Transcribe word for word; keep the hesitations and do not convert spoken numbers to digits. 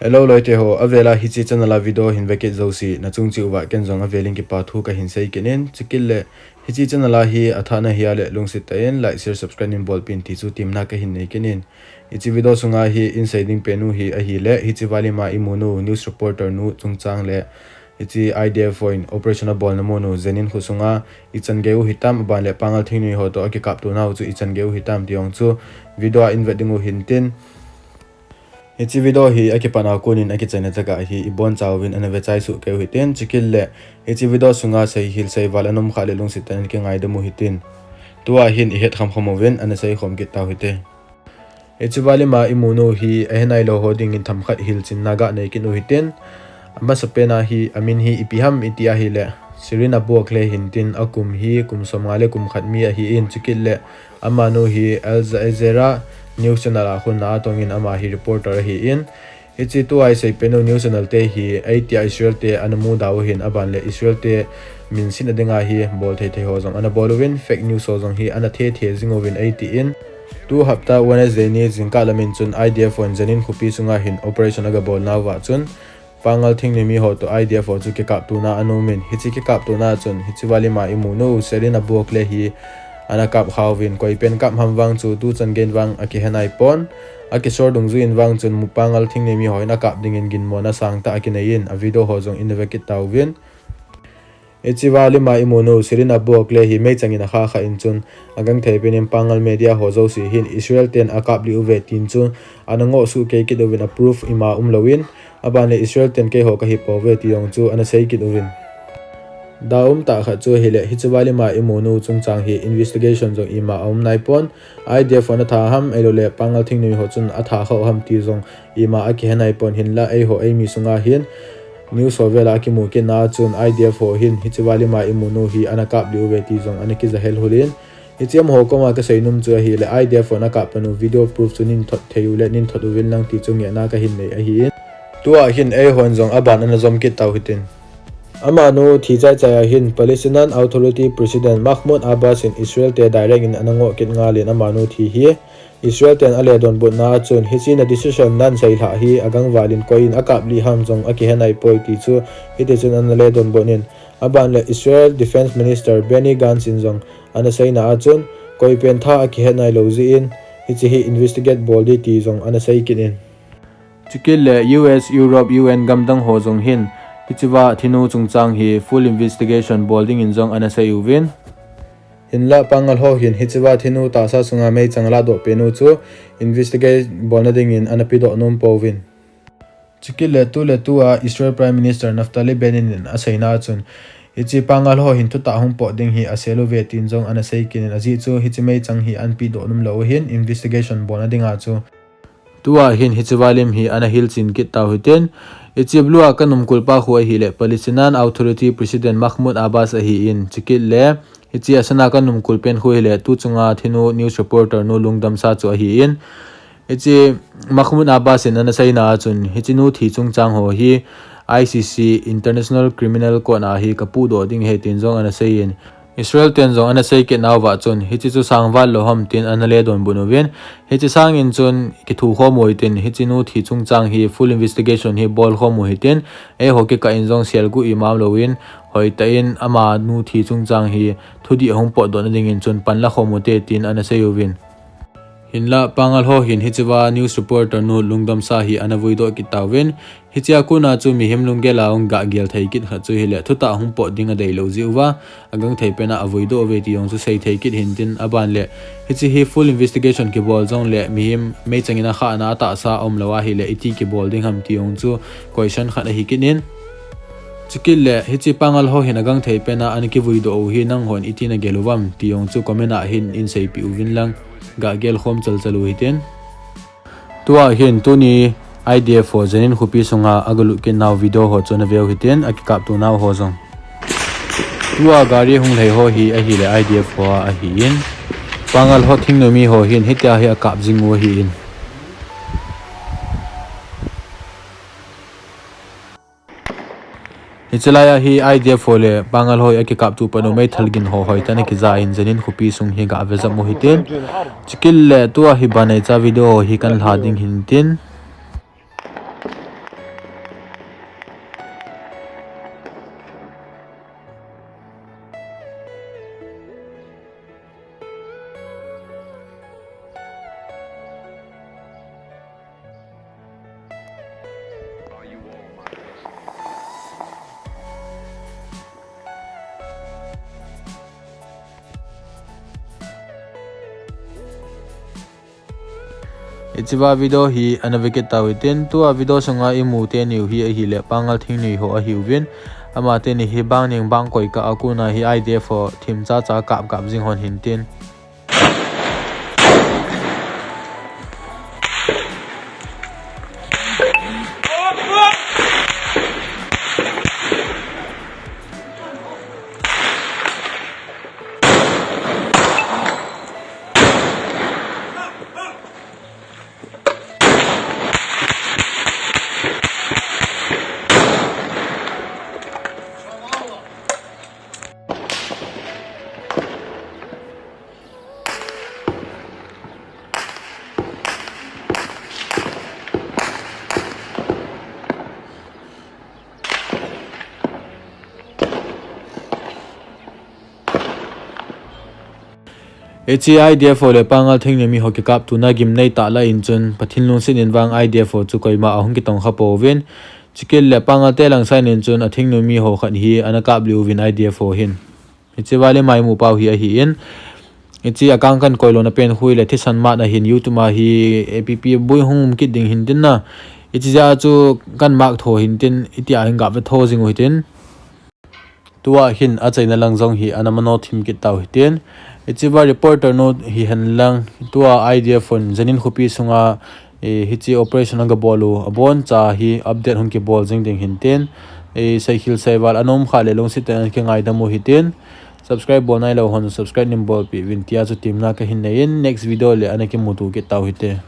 Hello loite ho, avela hiche channel a video hin vekit jouse, nachung cheh uva ken jong avelin kipa thu kahin seikit in, chukit le hiche channel a hi athana hia le lungset tah in like, share, subscribe in bolpin ti chu temna kahin neikit in. Hiche video sunga hi in sei ding penu hi ahile, hiche valim a imu nu, news reporter nu chungchang le, hiche I D F hon operation abolna mun u Jenin kho sunga ichan gei u hitam, aban le Pangal thingnoi ho toh akikaptona u chu ichan gei u hitam ti jong chu video a in vet ding u hintin. Hiche video hi akipatna kon in akichaina tah a hi ibonchauvin ana vechai soh kei u hitin, chukit le hiche video sunga seihil seival ana um kha le lungset tah in kingaidam u hitin. Tua hin ihet khamkham uvin ana seikhom kit tau hite. Hiche valim a imu nu hi ahe nailou ho dingin themkhat hilchenna ganei kit u hitin. Amasapen a hi amin hi ipi ham iti ahile, Shireen Abu Akleh hintin, akum hi kum somnga le kum khat mi ahin, chukit le amanu hi Al Jazeera news channel a khun na atongin ama hi reporter ahin. Hiche tua isei penu news channel te hi eitia Israel te ana muda u hin, aban le Israel te minsetna dinga hi bol thei thei ho jong ana bol uvin, fake news ho jong hi ana the the jing uvin eitin. Tu hapta Wednesday ni jingkah lamin chun I D F hon Jenin khopi sunga hin operation agabolna uva chun Pangal thingnoi mi ho toh I D F ho chu kikaptona ana um in, hiche kikaptona chun hiche valim a imu nu Shireen Abu Akleh hi ana kap kha uvin, koipen kap ham vang chu tuchan geiyin vang akihe naipon. Akisor dungjuiyin vang chun Pangal thingnoi mi hon akap dingin ginmona sangtah akinei in, a video ho jong in vekit tauvin. Hiche valim a imu nu Shireen Abu Akleh hi meichang in akha kha in chun, agangthei pen in Pangal media ho jouse hin Israel ten akaplih uve tin chu ana ngoh soh kei kit uvin, a proof ima umlouvin, aban le Israel ten keiho kahi pouve ti jong chu ana sei kit uvin. Dau umtah khat chu ahile, hiche valim a imu nu chungchang hi investigation jong ima aum naipon, I D F hon atha ham, ahilou le Pangal thingnoi ho chun atha kha u ham ti jong ima akihe naipon, hinla eiho eimi sunga hin news ho vela akimu kitna chun I D F ho hin hiche valim a imu nu hi ana kaplih uve ti jong ana kija helhul in. Hiche amaho koma kasei nom chu ahile, I D F hon akap penu video proof chu neithot thei u le neithot uvin lang ti chu ngehna kahin nei ahin. Tua hin eihon jong aban ana jom kit tau hitin. Amanu thi chaichai a hin Palestinian Authority President Mahmoud Abbas in Israel te direct in ana ngoh kit ngal in amanu thi hi Israel ten ale donbutna a chun hiche na decision nan seilhah hi agangval in koi in akaplih ham jong akihe naipoi ti chu hiti chun ana le donbut in, aban le Israel Defense Minister Benny Gantz in jong ana seina a chun koipen tha akihe nailou jeh in hiche hi investigate bol ding ti jong ana sei kit in. Chukit le U S, Europe, U N gamdang ho jong hin hichea thinu chungchang hi full investigation bol dingin jong ana sei uvin. Hinla Pangal ho hin hichea thinu tahsa sunga meichang ladoh penu chu investigate bolna dingin ana pedoh nom pouvin. Chukit le tu le tua Israel Prime Minister Naftali Bennett in aseina a chun hiche Pangal ho hin thutah hung pot ding hi asel uve tin jong ana sei kit in, ajeh chu hiche meichang hi ana pedoh nom lou hin investigation bolna dinga chu Tua hin hiche valim hi ana hilchen kit tau hitin, hiche blue a kanumkulpa khu ahile Palestinian Authority President Mahmoud Abbas ahin, chukit le hiche asana kanumkulpen khu ahile tuchunga thinu news reporter nu lungdamsa chu ahin, hiche Mahmoud Abbas in ana seina a chun hiche nu thi chungchang ho hi I C C International Criminal Court a hi kapudoh ding ahi tin jong ana seiyin, Israel ten jong ana sei kit nauva chun, hiche chu sangval lou ham tin ana le donbut uvin, hiche sangin chun kithukhom u hitin, hiche nu thi chungchang hi full investigation hi bolkhom u hitin, eiho kikah in jong selguh ima umlouvin, hoitah in amanu thi chungchang hi thudih ahung potdohna dingin chun panlakhom ute tin ana sei uvin. Hinla Pangal ho hin hichea news reporter nu lungdamsa hi ana vuidoh kit tauvin, hichea kona chu mihem lunggel a hung gahgel thei kit khat chu ahile thutah hung pot ding adeilou jeh uva, agangthei pena avuidoh uve ti jong chu sei thei kit hintin, aban le hiche hi full investigation kibol jongle mihem meichang in akhahna atahsa aumlou ahile iti kibol ding ham ti jong chu question khat ahi kit in. Chukit le hiche Pangal ho hin agangthei pena ana kivuidoh u hi nanghon iti nagel uvam ti jong chu comment a hin in seipeh uvin lang, gahgel khom chalchal u hitin. Tua hin tuni I D F ho Jenin khopi sunga agalut kit nau video ho chu naveu hitin, akikapto nau ho jong. Tua gari hung lhai ho hi ahile I D F ho ahin, Pangal ho thingnoi mi ho hin hitia hi akap jing u ahin. Hiche laia hi I D F ho le Pangal ho akikapto panu meithal gin ho hoitah in akija in Jenin khopi sung hi gavejam u hitin. Chukit le tua hi banei cha video ho hi kanlha ding hintin. Hichea video hi ana vekit tau hitin, tua video sunga imu teni u hi ahile Pangal thingnoi ho ahiuvin. Amateni hi bang ning bang koi kah a kona hi I D F ho thim chacha kap kap jing hon hintin. Hiche I D F ho le Pangal thingnoi mi ho kikaptona gimnei tah lah in chun Pathen lungset in vang I D F ho chu koima ahung kitong kha pouvin. Chukit le Pangal te lang sangin chun athingnoi mi ho khat hi ana kap lih uvin I D F ho hin. Hichea le maimu pau hi ahin. Hiche akang kan koilona pen khu le thisan mat ahin, YouTube a hi A P P bui hung um kit ding hintin na. Hiche jeh a chu kan mak tho hintin, hitia hin ga ve tho jing u hitin. Tua hin achaina lang jong hi ana mano thim kit tau hitin. Hichea reporter nu hihen lang, tua I D F hon Janin khopi sunga, eh, hiche operation aga bol u, aboncha hi update hung kibol jing ding hintin. Eh, seikhel seival ana um kha le lungset in kingaidam u hitin. Subscribe bol nailou hon subscribe nin bolpeh uvin tia chu temna kahin nei in, next video le ana kimuto kit tau hite.